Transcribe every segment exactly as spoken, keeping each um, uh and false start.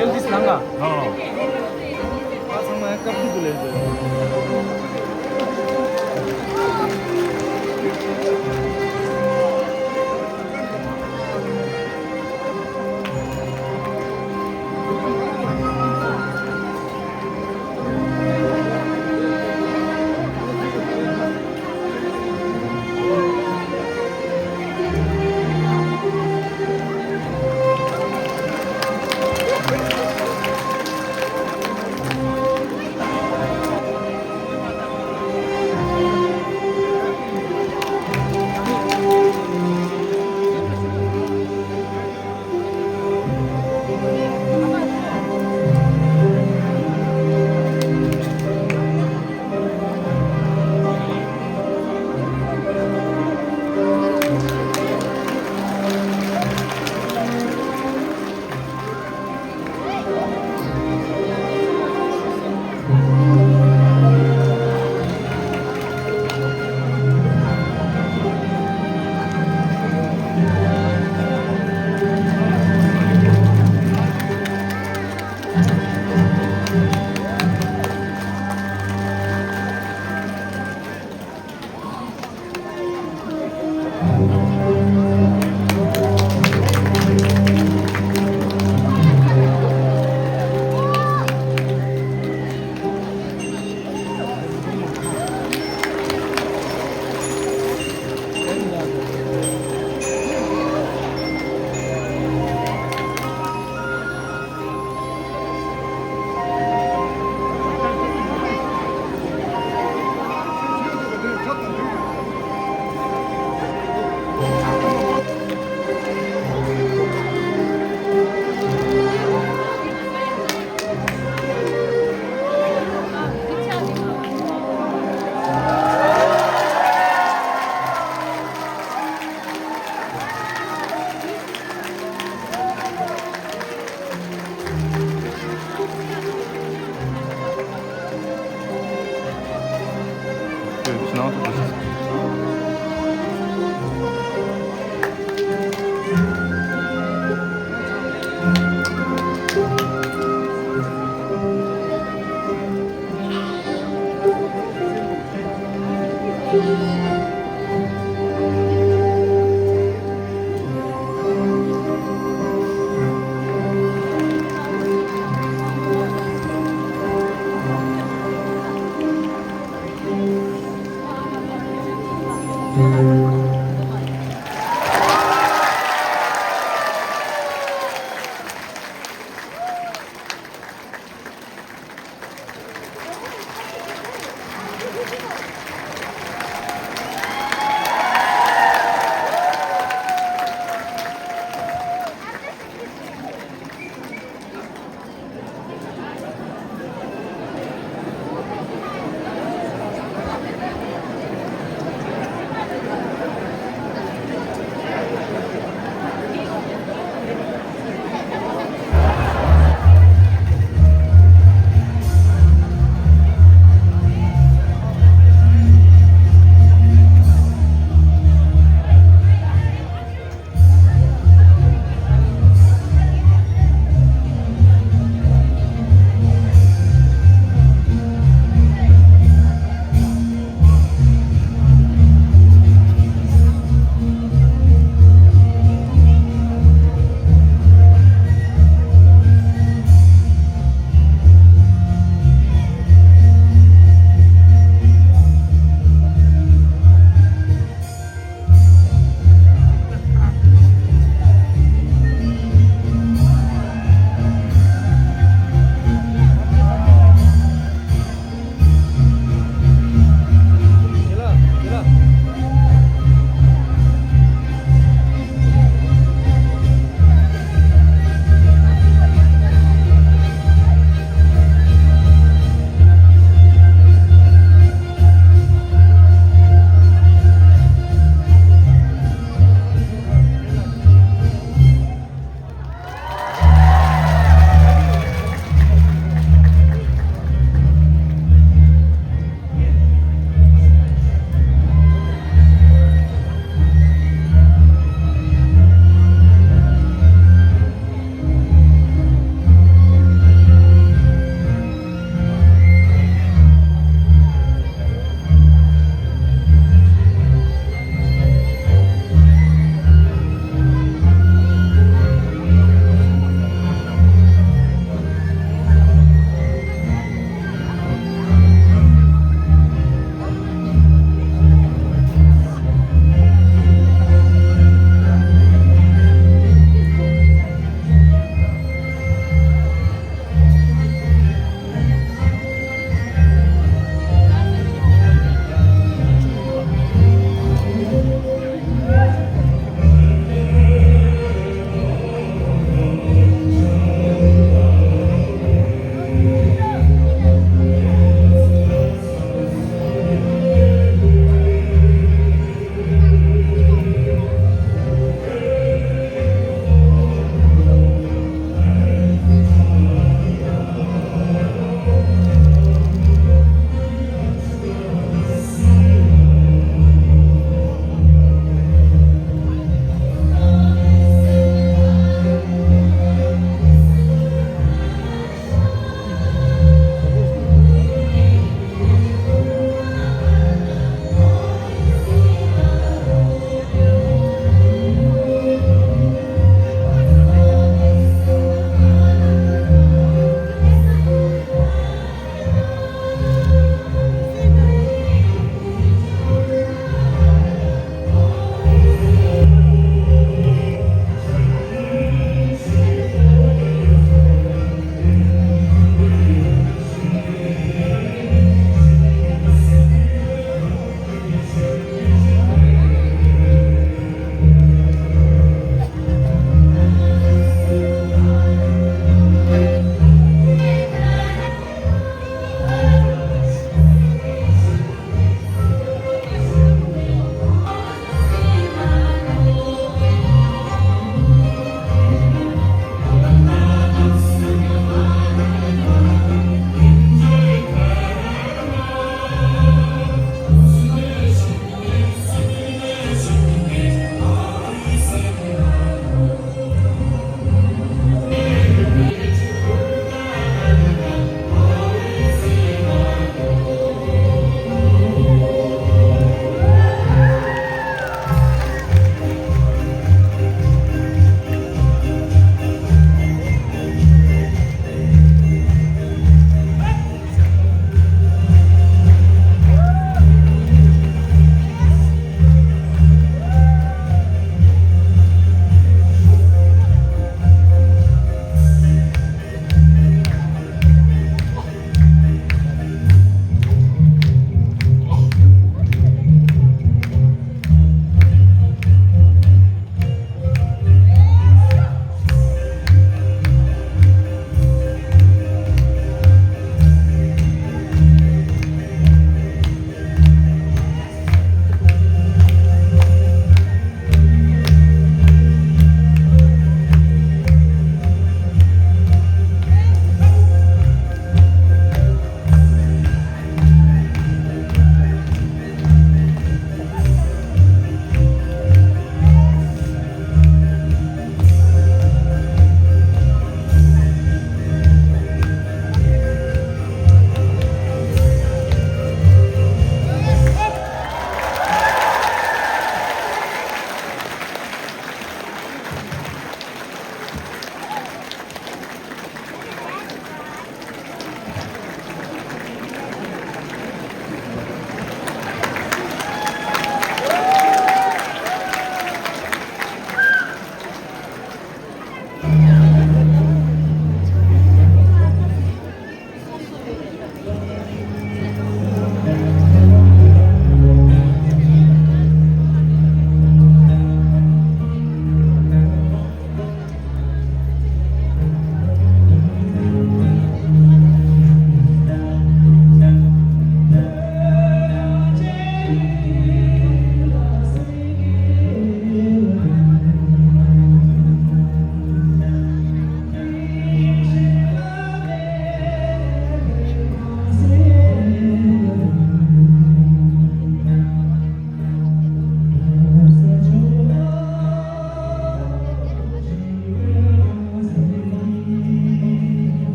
ཡང་འདི་ལང་ག་ཨ་ཚང་མ་ཡང་སྐབས་དུས་དུ་ལེན་དགོས།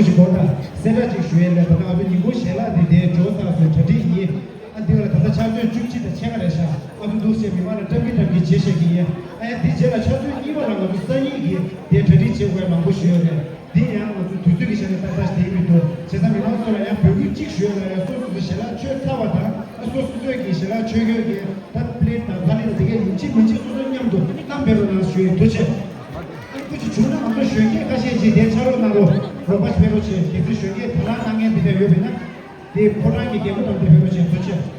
ཞིག་གོ་དང་གསལ་བསྒྲགས་ཅིག་ཞུ་ཡས་ལས། ད་ལྟ་ང་ཚོ་ཉིན་གུང་ཞལ་ལག་འདི་དེ་འཇོག་ཚར་སོང་། གྲ་སྒྲིག་ཡིན། ཨ་འདི་ལ་ད་ལྟ་ཆུ་ཚོད་བཅུ་གཅིག་དང་ཕྱེད་ཀ་རེད་ཤག་ཨ་ཚོ་འདུག་སེ་མི་མང་ལ་བཀྲམ་གྱིན་བཀྲམ་གྱིན་བྱེད་བཞག་གི་ཡིན། ཨ་ཡ་འདི་རྗེས་ལ་ཆུ་ཚོད་གཉིས་པ་ལ་ང་ཚོ་སང་ཉིན་གྱི་དེ་གྲ་སྒྲིག་བྱེད་དགོས་མང་པོ་ཞུ་ཡོད་རེད། འདི་ཡང་ང་ཚོ་དུས་ཚོད་ཀྱི་ཆ་ནས་ཏག་ཏག་ཞིག་དེ་མི་འདུག་བྱས་ཙང་མི་མང་ཚོ་ལ་ཡང་འབོད་སྐུལ་གཅིག་ཞུ་ཡ་ལ་ཡང་། སོ་སོ་སོ་ཞལ་ལག་མཆོད་ཚར་བ་དང་། ཨ་སོ་སོ་སོས་ཀྱི་ཞལ་ལག་མཆོད་ཡོད་ཀྱི་ད་པི་ལེ་ཊི་དང་ཐ་ལི་དང་དེ་གའི་ཡིན་གཅིག་མིན་གཅིག་སོ་སོ་མཉམ་དུ་བསྣམས་ཕེབས་རོགས་གནང་ཞུ་ཡི། ཐུགས་རྗེ་ཆེ། ཨ་སྐུ་མཁྱེན། བྱུང་ན་ང་ཚོ་གཞོན་སྐྱེས་ཁ་ཤས་ཅིག་དེ་ཕྱག་རོགས་གནང་རོགས། རོགས་པ་ཞིག་ཕེབས་རོགས་བྱེད། གལ་སྲིད་གཞོན་སྐྱེས་དོ་སྣང་གནང་མཁན་དེ་འདྲ་ཡོད་པ་ཡིན་ན། དེ་ཕོ་བྲང་གི་རྒྱལ་པོ་དང་དེ་ཕེབས་རོགས་བྱེད། ཐུགས་རྗེ་ཆེ།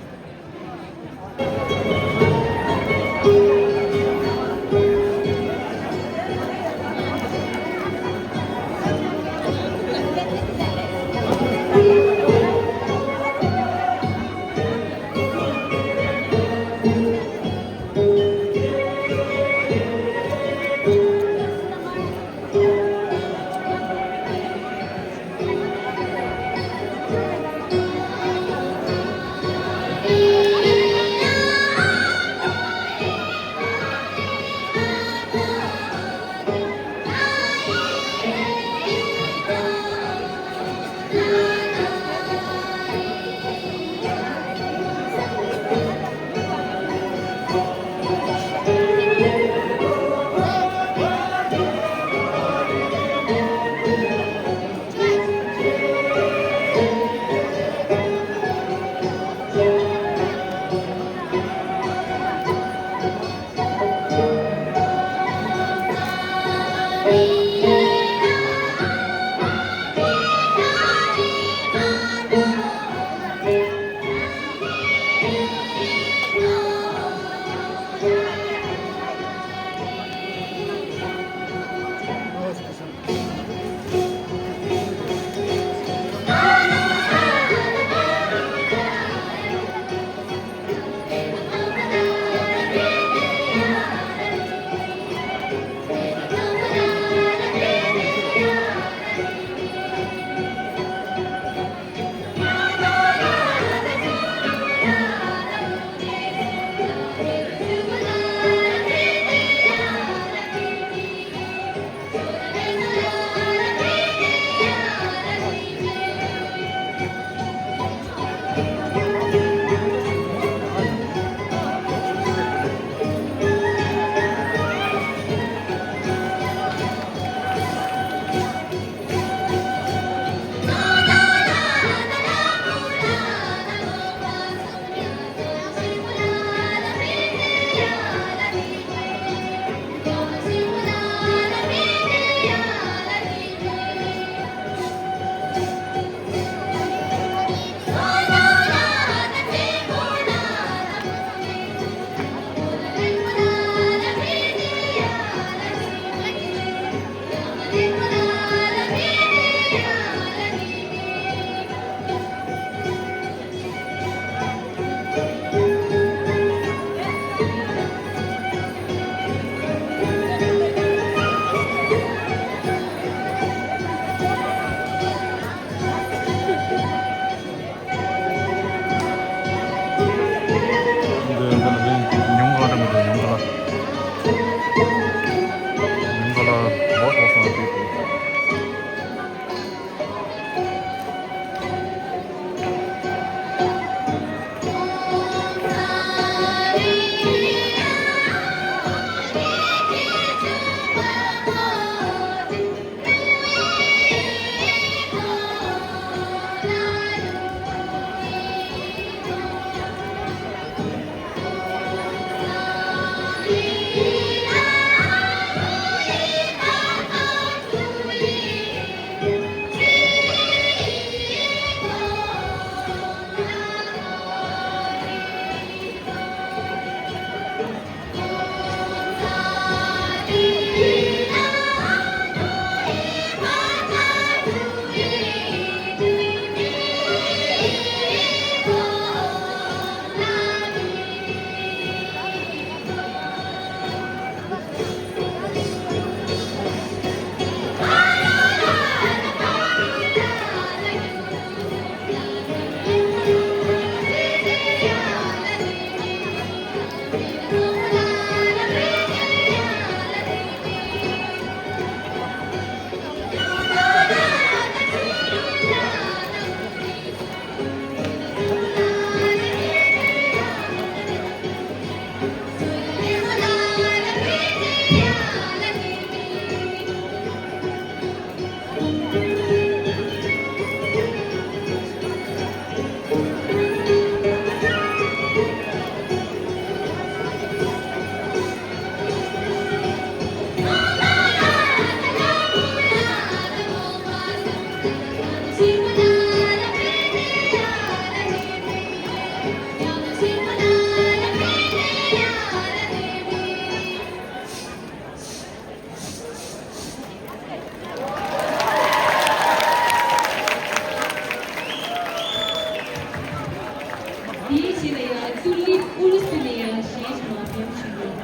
དེའི་རྗེས་ལ་ཡང་ཏུ་ལིབ་ཨུ་རུ་སུ་ནས་ཡང་གཞས་མ་འདོན་ཞུས་ཡོད།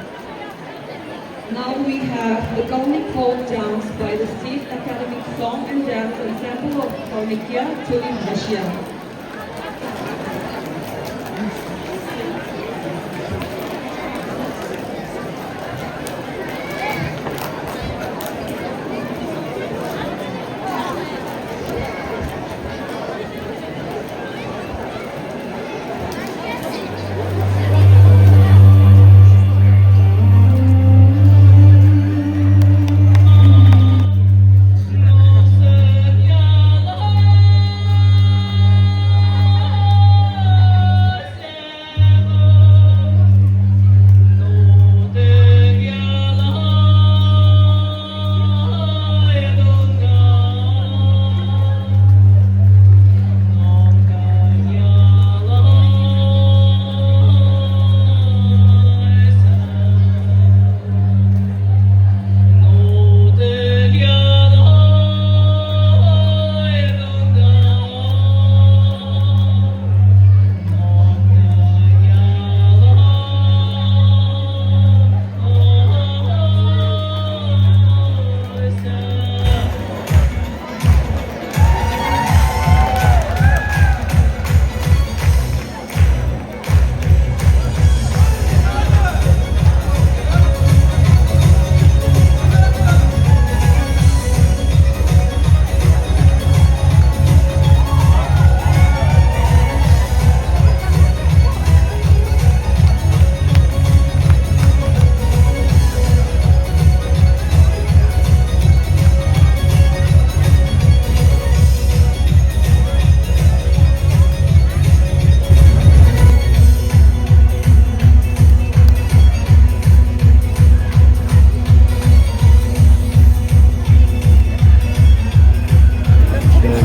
Now we have the Galmic folk dance by the State Academic Song and Dance Ensemble of Kalmykia, Tulip, Russia.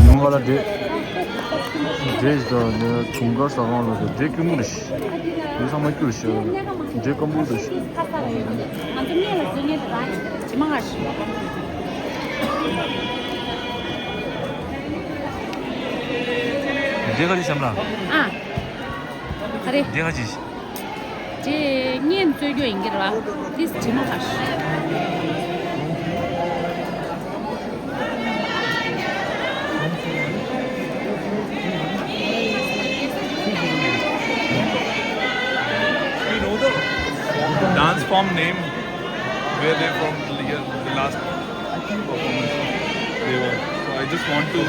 ཡོང་ག་ལ་འདྲེ། འདྲེ་ཞིག་དང་ནི་དུང་དཀར་ཟ་ཁང་ལ་འདྲེ་སྐྱིད་མོ་རེད་ཤག་འདྲེ་ཚང་མ་སྐྱུར་ཤག་འདྲེ་སྐམ་པོ་རེད་ཤག་འདྲེ་ག་རེ་བཤམས་ལ། ཨ། ག་རེ། འདི་ག་ཅི། དེ་བརྙན་བཙོས་རྒྱུ་ཡིན་གྱི་རེད་བ། དེ་དྲི་མ་ཁ། You know the dance form name where they from the year, the last performance they were. So I just want to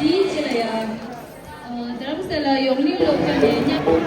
དེའི་རྗེས་ལ་ཡང་། རྡ་རམ་ས་ལ་ཡོངས་གླིང་སློབ་གྲྭ་ནས་མཉམ།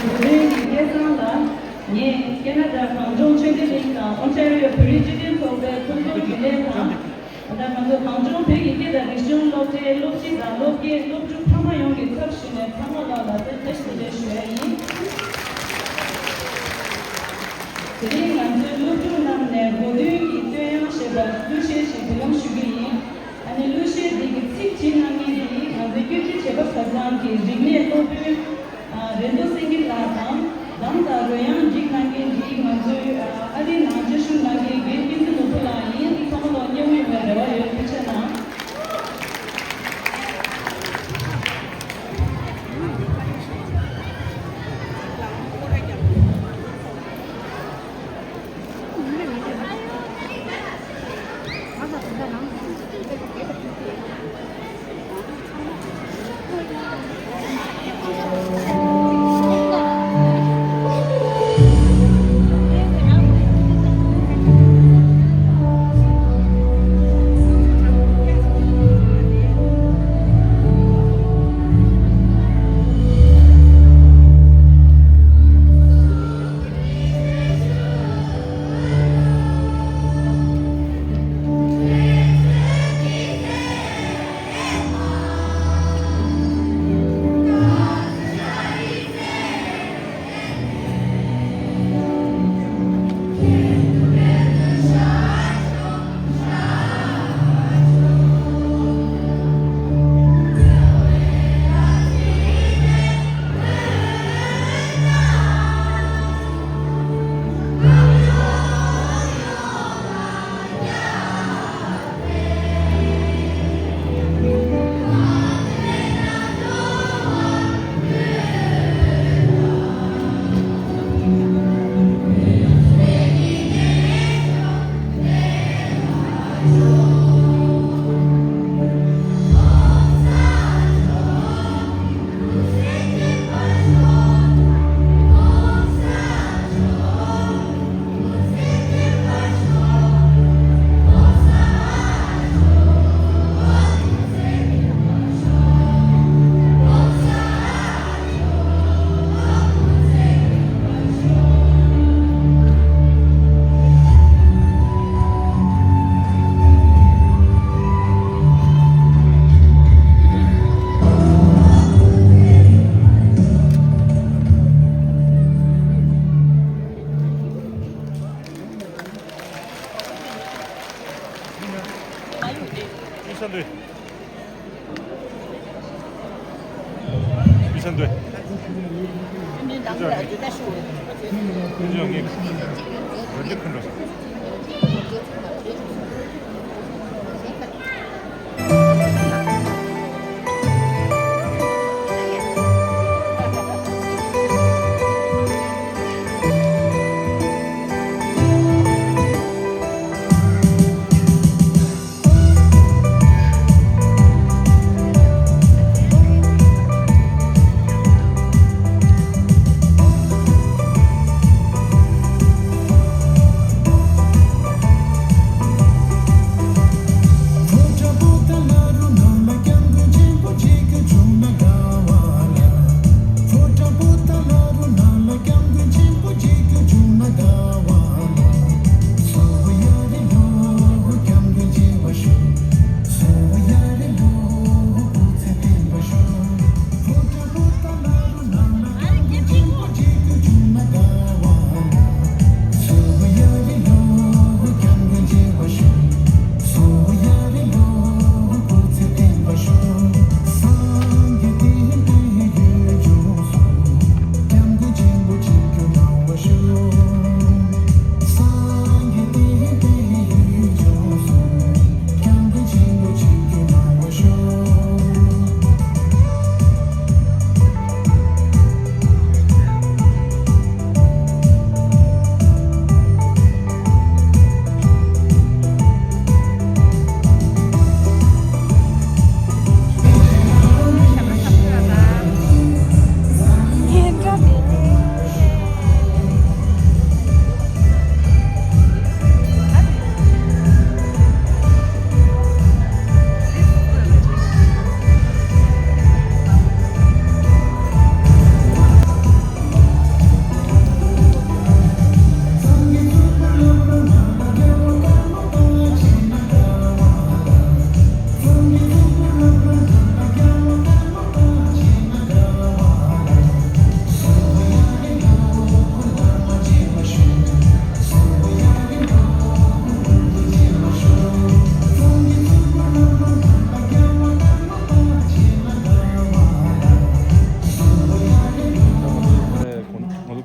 བོད་དོན་གྱི་སྐལ་བཟང་ལགས། ངས་ཁེ་ན་ཌ་གངས་ལྗོངས་ཆོས་བདེ་གླིང་དང་ཨོན་ཊ་རི་ཡོ་བོད་རིགས་སྤྱི་མཐུན་ཚོགས་པའི་ཚོགས་གཙོ་རྒྱུན་ལས་དང་། ད་ལྟ་ང་ཚོ་གངས་ལྗོངས་བོད་ཀྱི་སྐད་དང་རིག་གཞུང་སློབ་གྲྭའི་སློབ་སྤྱི་དང་སློབ་དགེ་སློབ་ཕྲུག་ཚང་མ་ཡོངས་ཀྱི་ཚབ་ཞུས་ནས་ཚང་མ་ལ་ལགས་སོ་བཀྲ་ཤིས་བདེ་ལེགས་ཞུ་ཡ་ཡིན། དེ་རིང་ང་ཚོའི་སློབ་ཕྲུག་རྣམས་ནས་གོ་སྟོན་གྱི་བསྟོད་དབྱངས་ཞེས་པ་གླུ་གཞས་ཤིག་འབུལ་ལམ་ཞུ་རྒྱུ་ཡིན། ཨ་ནི་གླུ་གཞས་འདི་གི་ཚིག་བྲིས་གནང་མཁན་འདི་ང་ཚོའི་བཀོད་སྒྲིག་བྱེད་པ་ག་ཚང་གི་རིག་གནས་སློབ་དཔོན་རེ་མདོ་སེང་གེ་ལགས་དང་། གདངས་དང་རོལ་དབྱངས་སྒྲིག་གནང་མཁན་འདི་ང་ཚོའི་ཨ་རིའི་ནང་བཅའ་བཞུགས་གནང་མཁན་རྒན་བསྟན་འཛིན་ནོར་བུ་ལགས་ཡིན། འདི་ཚང་མ་ལ་མཉེས་པོ་ཡོང་བའི་རེ་བ་ཡོད། ཐུགས་རྗེ་གནང་།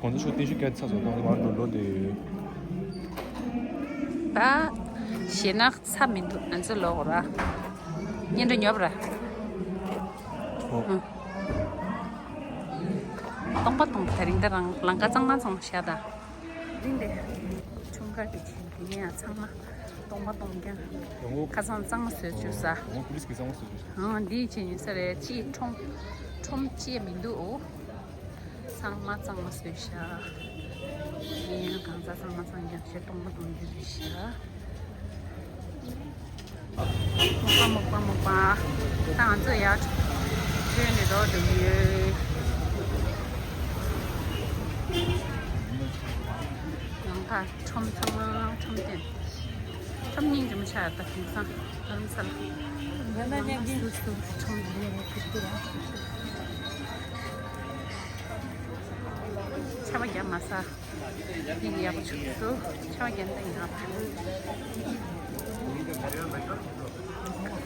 ང་ཚོ་ཤོག་ཏིན་ཤུ་སྐད་ཚ་བཟོ་དང་མར་འགྲོ་འགྲོ་དེ་ཡོད། ད་ཞེ་ན་ཚ་མི་འདུག་ང་ཚོ་ལོག་ར། གཉེན་འདྲ་ཉོབ་ར། ཨོ། ཨང་། སྟོང་པ་སྟོང་པ་དེ་རིང་ད་རང་ལང་ཀ་གཙང་མ་ཚང་མ་བཞག་ད། རིང་དེ། ཆུང་ཁ་གི་ཆེན་དེ་ནས་ཡང་ཚང་མ་སྟོང་པ་སྟོང་རྐྱང་། ཁ་སང་གཙང་མ་བཟོས་བཅུག་ས། ཨོ་པུ་ལིས་གི་གཙང་མ་བཟོས་བཅུག་ས། ཨང་། འདི་ཡི་ཆེན་ཡིན་ས་རེད། ཅི་ཁྲོམ་ཁྲོམ་ཅི་མི་འདུག་ཨོ། ཚང་མ་གཙང་མ་བཟོས་ཤག་ཡིན་ཡང་གང་ཟག་ཚང་མ་གཙང་རྐྱང་བྱས་སྟོང་པ་སྟོང་རྐྱང་བཟོས་ཤག་མོག་པ་མོག་པ་མོག་པ། ད་ང་ཚོ་ཡར་ཐོན་ནས་འགྲོ་འགྲོ་གི་ཡོད། ཡང་ད་ཁྲོམ་ཚང་མ་ཁྲོམ་སྟོན། ཁྲོམ་སྙིང་རྗེ་མོ་ཆགས་ཡོད་ད་དེང་སང་རྡ་རམ་ས་ལ། ང་ན་མཉམ་གི་སུ་སུ་ཁྲོམ་སྡེ་ཁུར་ཁུར། ཆར་པ་བརྒྱབ་མ་ས། འདི་ཡག་པོ་བྱུང་སོང་། ཆར་པ་བརྒྱབ་ན་ཡག་པོ།